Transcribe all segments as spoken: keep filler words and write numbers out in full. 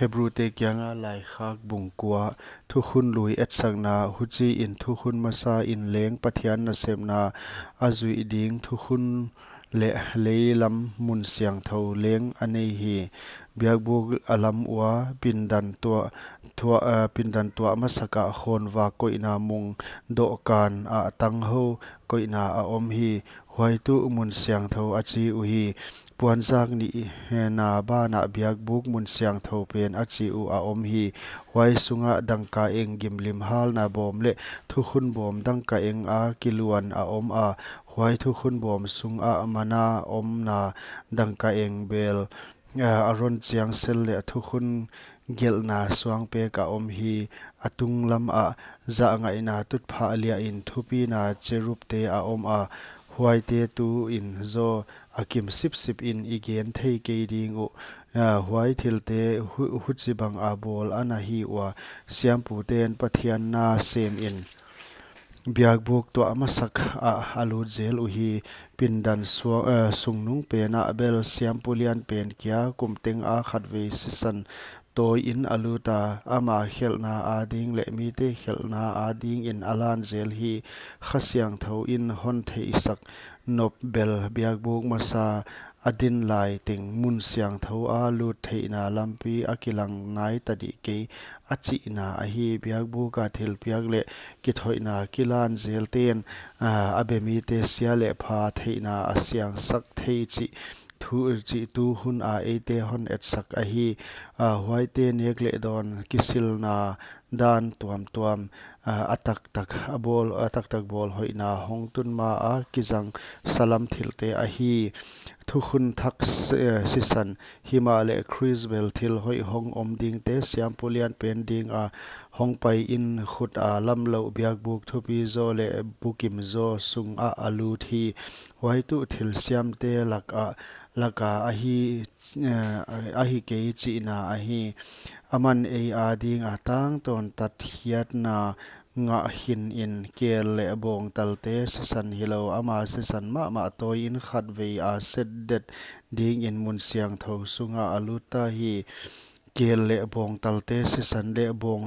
Hebrute kianga laikhak bung kua. Thukhun lui etsakna. Huchiin thukhun masa in leng Pathian nasepna a zuih ding thukhun leh leilam mun siangthou leng a nei hi. Biakbuk a lam ua pindan tuah, tuah, eh, pindan tuah masak ah khawnvak koihna mung dohkan ah tanghou koihna a om hi. Huai tuh mun siangthou a chi uhi. Puanzak nihna banah biakbuk mun siangthou pen a chi uh a om hi. Huai sungah dangkaeng gimlim halna bawm leh thukhun bawm dangkaeng a kiluan a om a, huai thukhun bawm sungah mana omna dangkaeng bel, eh, Aron chiangsel leh thukhun gelhna suangpek a om hi. A tunglam ah zahngaihna tutphah liahin thupina cherubte a om a, huaite tuin zaw a kim sipsip in i gen thei kei ding uh. Ah, huai thilte hu-, huchibang a bawl ana hi ua, siampute'n Pathian na semin biakbuk tuah masak ah a lut zel uhi. Pindan suang, eh, sungnung pen ah bel siampu lian pen kia kum teng a khatvei sisan tawiin a lut a, ama khelhna ading leh mite khelhna adingin a lan zel hi. Kha Siangthou in hon theihsak nop bel biakbuk masa a din lai teng mun siangthou a lut theihna lampi a kilang nai ta dih kei a chihna ahi. Biakbuk a thilpiak leh kithoihna kilan zelte'n, ah, a bemite sia leh pha theihna a siangsak thei chih thu, chih tu hun a eite hon etsak ahi. Ah, huaite nek leh dawn kisilna dan tuamtuam, ah, a taktak a bawl, a taktak bawl hoihna hong tun ma a kizang salam thilte ahi. Thukhun thak s-, eh, sisan, himahleh Khrist bel thil hoih hong om dingte siampu lian pen ding a hong pai in khut a lamlouh biakbuk thupi zaw leh bukim zaw sungah a lut hi. Huai tuh thilsiamte lak ah, laka ahi, eh, ahi kei chihna ahi. Aman ei ading a tangtawn tatkhiatna ngah khin in kel leh bawngtalte sisan hilou, ama sisan mahmah tawiin khatvei a set det dingin mun siangthou sungah a lut ta hi. Kel leh bawngtalte sisan leh bawng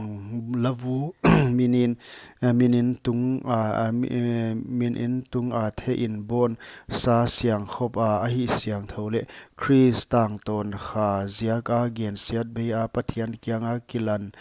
lavu minin, eh, minin tung a, a, mi-, eh, minin tung a thehin bawn sa siangkhop a, ahi siangthou leh Khrist tangtawn kha ziak a gensiat bei a Pathian kianga kilan,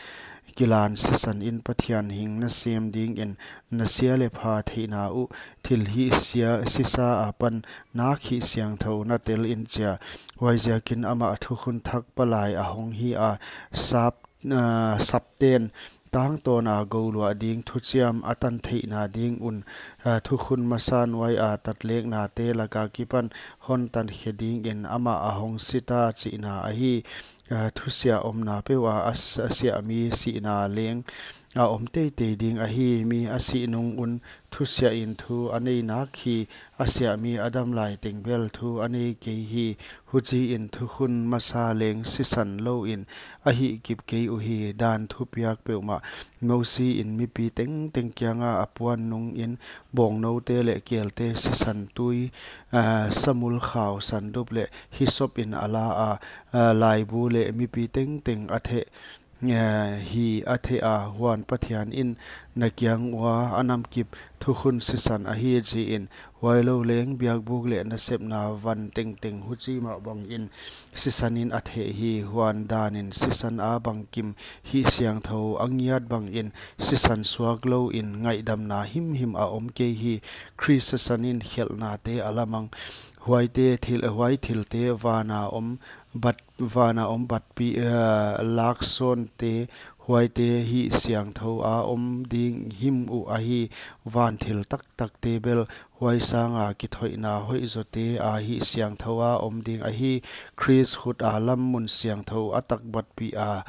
kilan sisan in Pathian hing nasem dingin na sia leh pha theihna uh thil hihsia sisa apan nak hihsiangthou na tel in chia. Huaiziakin amah thukhun thak palai a hong hi a, sap, ah, sapte'n tangtawn a gouluah ding thuchiam a tan theihna ding un, ah, thukhun masa nuai a tatleknate laka kipan hon tankhe dingin amah a hong si ta chihna ahi. Ah, thusia omna peuh a, a s-, a siah mi sihna leng a om teitei ding ahi. Mi a sih nung un thusia in thu a nei nak hi. A siah mi a dam lai teng bel thu a nei kei hi. Huchiin thukhun masa leng sisan louin a hih kip kei uhi. Dan thupiak peuhmah Mosi in mipi tengteng kianga a puan nungin bawngnoute leh kelte sisan tui, ah, samul khau sandup leh hisop in a la a, ah, laibu leh mipi tengteng a theh, eh, hi a theh a, huan Pathian in na kiang ua a namkip thukhun sisan ahi chiin, huailou leng biakbuk leh nasepna van tengteng huchi mah bangin sisan in a theh hi. Huan danin sisan a bangkim hihsiangthou a ngiat bangin sisan suak louin ngaihdamna himhim a om kei hi. Khrist sisan in khelhnate a lamang, huaite thil, huai thilte vana om bat, vana om batpi, eh, laksawnte, huaite hihsiangthou a om ding him uh ahi. Van thil taktakte bel huai sanga kithoihna hoihzawte a hihsiangthou a om ding ahi. Khrist khut a lam mun siangthou a tak batpi a,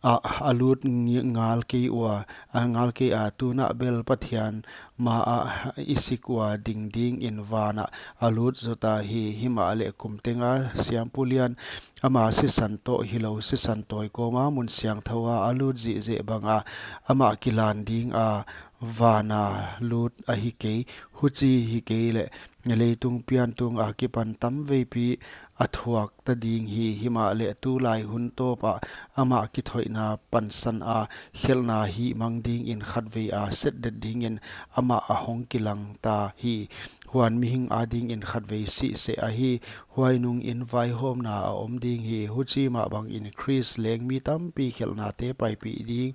a, a lut ngi-, ngal kei ua, a ngal kei a, tunah bel Pathian ma ah i sik ua ding dingin vanah a lut zota hi. Himahleh kum tenga siampu lian ama sisan toh hilou, sisan tawi kawma mun siangthou a a lut zihzeh banga amah kilan ding a, vana lut ahi kei, huchi hi kei leh leitung pian tung akipan tamveipi a thuak ta ding hi. Himahleh tulai hun tawpah amah kithoihna pansan a khelhna hihmang dingin khatvei a set det dingin amah a hong kilang ta hi. Huan mihing adingin khatvei sih seh ahi. Huai nungin vaihawmna a om ding hi. Huchi mah bangin Khrist leng mi tampi khelhnate paipih ding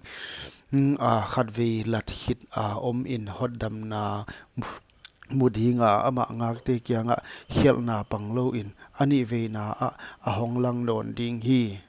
a khatvei lat khit a om in hotdamna mu dinga amah ngakte kiangah khelhna panglouin a nihveina ah a hong lang nawn ding hi.